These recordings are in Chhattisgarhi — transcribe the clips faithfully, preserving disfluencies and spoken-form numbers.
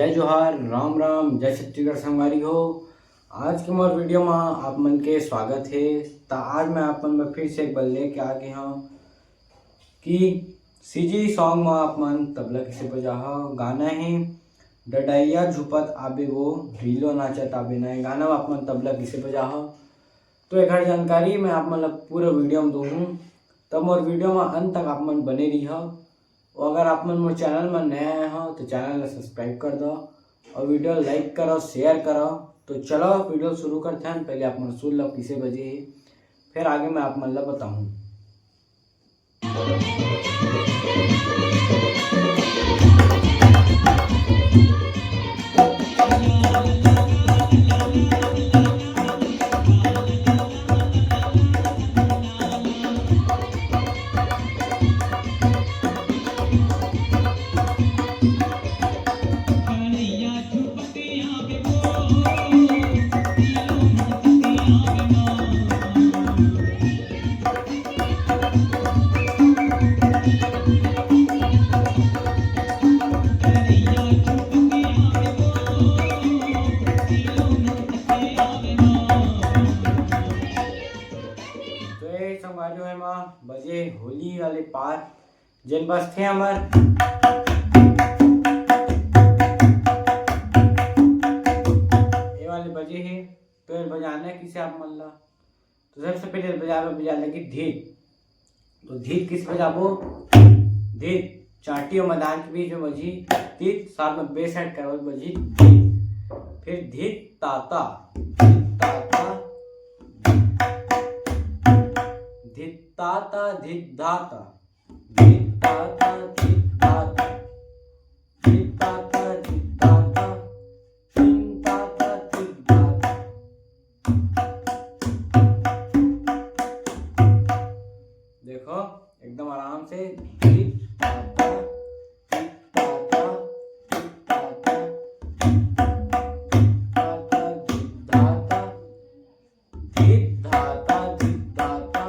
जय जोहार, राम राम, जय छत्तीसगढ़ संगवारी हो। आज के मोर वीडियो मा आप मन के स्वागत हे। त आज मैं आप मन बर फिर से एक बार लेके आ गे हंव कि सीजी सॉन्ग मा आप मन तबला किसे बजाहा। गाना हे डडैया झुपत आबे वो, ढीलो नाचत आबे ना। ये गाना मा आप मन तबला किसे बजाहा, तो एकर जानकारी मैं आप मन ला पूरा वीडियो में दूहूँ। तब मोर वीडियो में अंत तक आप मन बने रहिहा। और अगर आप मन मोर चैनल में नया आए हो तो चैनल ला सब्सक्राइब कर दो और वीडियो लाइक करो, शेयर करो। तो चलो वीडियो शुरू करते हैं। पहले आप मन सुन लो किसे बजे हे, फिर आगे मैं आप मन ला बताऊँ। तो ये संगवारी हो, एमा बजे होली वाले पार, जेन बजथे हमर, ये वाले बजे हे। तो ये बजाना हे किसे आप मन ला? तो सबसे पहले बजावे, बजा लगी धीत। तो धीत किस बजाबो? धीत चाटी और मदान के बीच में बजी धीत, साथ में बेस ऐड करवा बजी धीत। फिर धीत ताता, धीत ताता, धीत ताता, धीत धाता, धीत ताता, धीत धाता, धीत ताता, धीत धाता, धीत ताता, धीत धाता। देखो, एकदम आराम से। धीत ताता, धीत ताता, धीत ताता, धीत ताता, धीत धाता, धीत धाता, धीत धाता, धीत ताता, धीत धाता, धीत धाता, धीत ताता,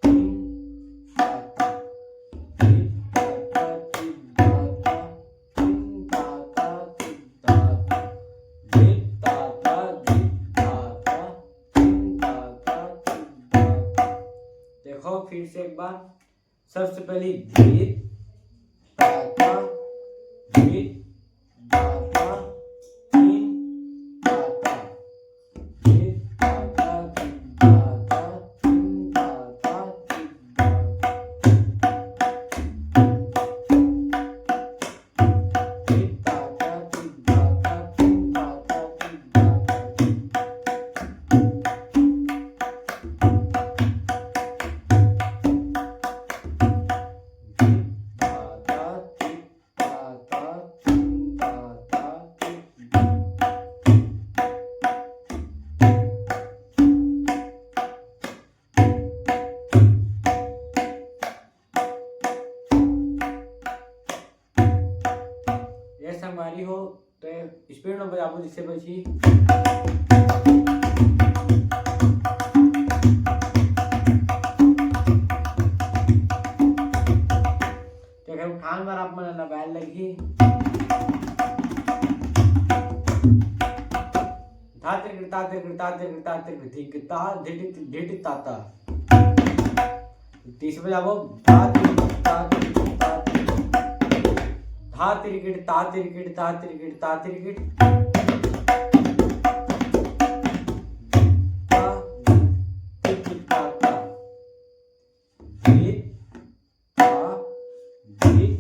धिन ताता, धिन ताता, धिन ताता, धिन ताता, धिन ताता, धिन ताता, धिन ताता, धिन ताता, धिन ताता। देखो फिर से एक बार, सबसे पहली धीत ताता, धीत धाता, धिन ताता, धीत ताता, धिन धाता, धिन ताता, धिन धाता। ये संगवारी हो, तो ये स्पीड में बजाबो, जिससे बची। तो ये उठान बार आप मन लगाए लगी। धा तिरकिट ता तिरकिट ता तिरकिट ता तिरकिट धिक ता धिट धिट ता ता। तीस बजाबो। धा तिरकिट ता तिरकिट ता तिरकिट। धा तिरकिट ता तिरकिट ता तिरकिट ता तिरकिट। ता तिरकिट ता ता। धित ता धित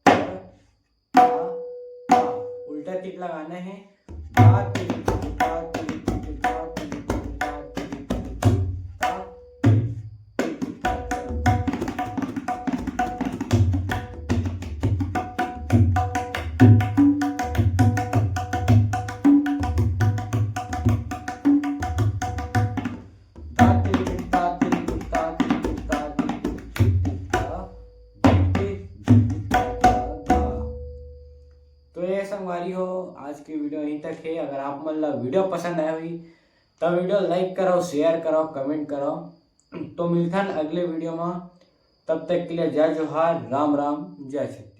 ता ता। उल्टा तीर लगाना है। धा तिरकिट ता तिरकिट ता तिरकिट ता तिरकिट ता तिरकिट ता। धा तिरकिट ता तिरकिट ता तिरकिट ता तिरकिट ता। तो ये संगवारी हो, आज की वीडियो यहीं तक है। अगर आप मन ला वीडियो पसंद आया हुई त video like करव, share करव, comment करव। तो मिलथन अगले video म, तब तक के लिए जय जोहार, राम राम, जय छत्तीसगढ़।